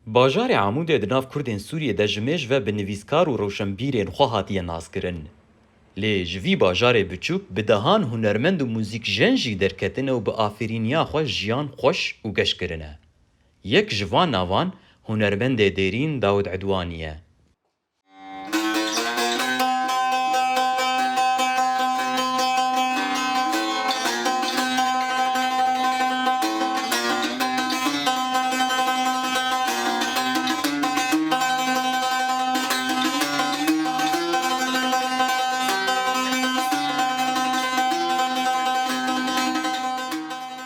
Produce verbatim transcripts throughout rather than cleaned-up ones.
Bajarê Amûdê di nav Kurdên Sûriyê de ji mêj ve bi nivîskar û rewşenbîrên xwe hatiye naskirin. Lê ji vî bajarê biçûk bi dehan hunermend û muzîkjen jî derketine û bi afirîniya xwe jiyan xweş û geş kirine. Yek ji van navan hunermendê dêrîn Dawid Edwanî ye.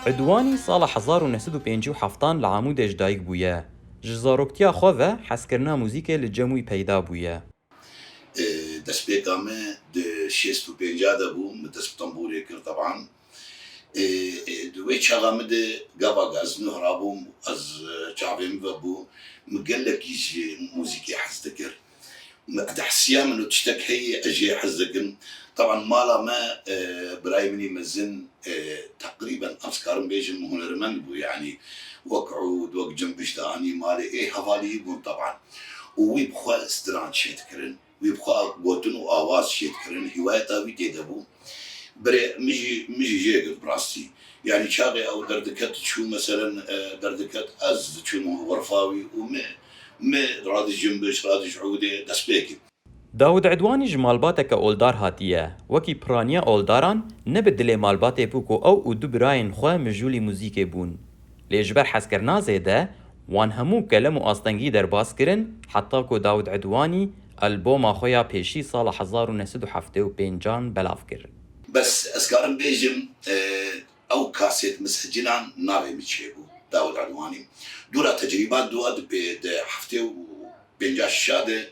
Edwanî sala hezar û neh sed û pêncî û heftan li Amûdê ji dayik bûye. Ji zaroktiya xwe ve hezkirina muzîkê li cem wî peyda bûye. E, destpêka me di şêst û pênca de bû, min dest bi tembûrê kir teban. E, e, di wê çaxa min de gava ez nuh rabûm, ez, e, çavê min vebû, min gelekî ji muzîkê hez dikir. Min, dihsiya min û tiştek heye ez jê hez dikim. Teban mala me, e, birayê min î mezin, e, teqrîben ez karim bêjim hunermend bû, yanî wek ûd, wek cimbiş dianî malê, ê hevaliyî bûn teban. Û wî bi xwe stran çêdikirin. Wî bi xwe gotin û awaz çêdikirin, hîwayeta wî tê de bû. Birê min jî, min jî jê girt bi rastî. Yanî çaxê ew derdiket çû, meselen, e, derdiket ez diçûm xurfa wî û me, me radij cimbiş, radij ûdê dest pê kir. Dawid Edwanî ji malbateke oldar hatiye. Wekî piraniya oldaran ne bi dilê malbatê bû ku ew û du birayên xwe mijûlî muzîkê bûn. Lê ji ber hezkirina zêde, wan hemû kelem û astengî derbas kirin, heta ku Dawid Edwanî alboma xwe ya pêşî sala hezar û neh sed û heftê û pêncan belav kir. Bes ez karim bêjim, e, ew kasêt misecilan navê min çêbû, Dawid Edwanî. Dûra tecrîba dua di pê-, di heftê û pênca şeş de,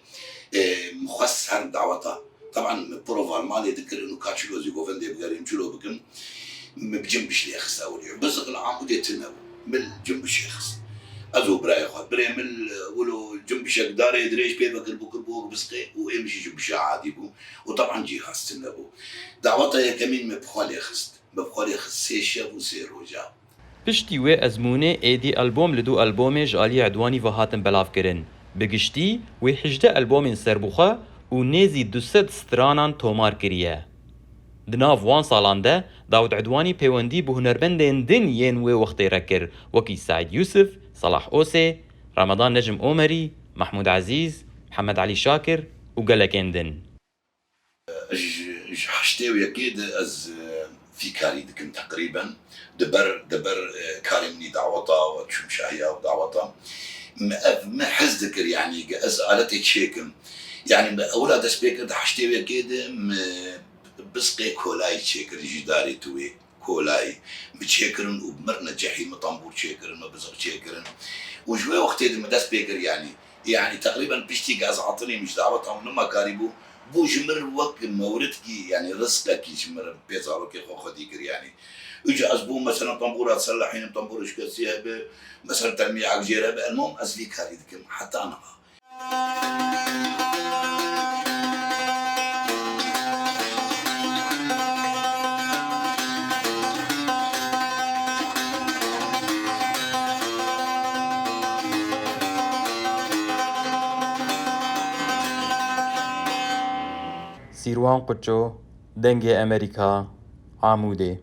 e, min xwest herim daweta. Teban min prova li malê dikirin û ka çilo zî govendê bigerim, çilo bikim. Min bi cimbiş lê xist ewilî. Biziq li Amûdê tune bû. Min cimbiş lê xist. Ez û birayê xwe. Birê min, e, wilo cimbişek darê dirêj pê vekir bû, kir bû wek biziqê û ê min jî cimbişa adî bû. Û teban cîhaz tune bû. Daweta yekemîn min bi xwe lê xist. Bi xwe lê xist sê şev û sê roja. Piştî wê ezmûnê êdî albom li du albomê ji aliyê Edwanî ve hatin belavkirin. Bi giştî, wê hejdeh albomên serbixwe û nêzî du sed stranan tomar kiriye. Di nav wan salan de Dawid Edwanî pêwendî bi hunermendên din yên wê wextê re kir, wekî Seîd Yûsif, Salah Osê, Ramadan Necm Omerî, Mahmûd Ezîz, Mihemed Elî Şakir û gelekên din. Ji, ji heştê û yekê de ez, e, vî karî dikim teqrîben. Di ber, di ber, e, karê min î daweta û çûm şahiya û daweta. Me ev, me hez dikir, yanî, ge ez aletê çêkim. Yanî, me ewila dest pê kir di heştê û yekê de me bizqê kolayî çêkir ji darê tuwê. Kolayî. Min çêkirin û bi mir necehî min tembûr çêkirin, min biziq çêkirin. Û ji wê wextê de min dest pê kir, yanî. Yanî teqrîben piştî ku ez hatinîm ji daweta min nima karîbû, bû ji min wek mewridkî, yanî rizqekî ji min re pê zarokê xwe xwedî kir, yanî. Îca ez bûm, mesela, tembûra ser lehînim, tembûra şikestî hebe, mesela, telmîyek jê re hebe, elmom ez vî karî dikim, heta niha. Sîrwan Quço, Dengê Emerîka, Amûdê.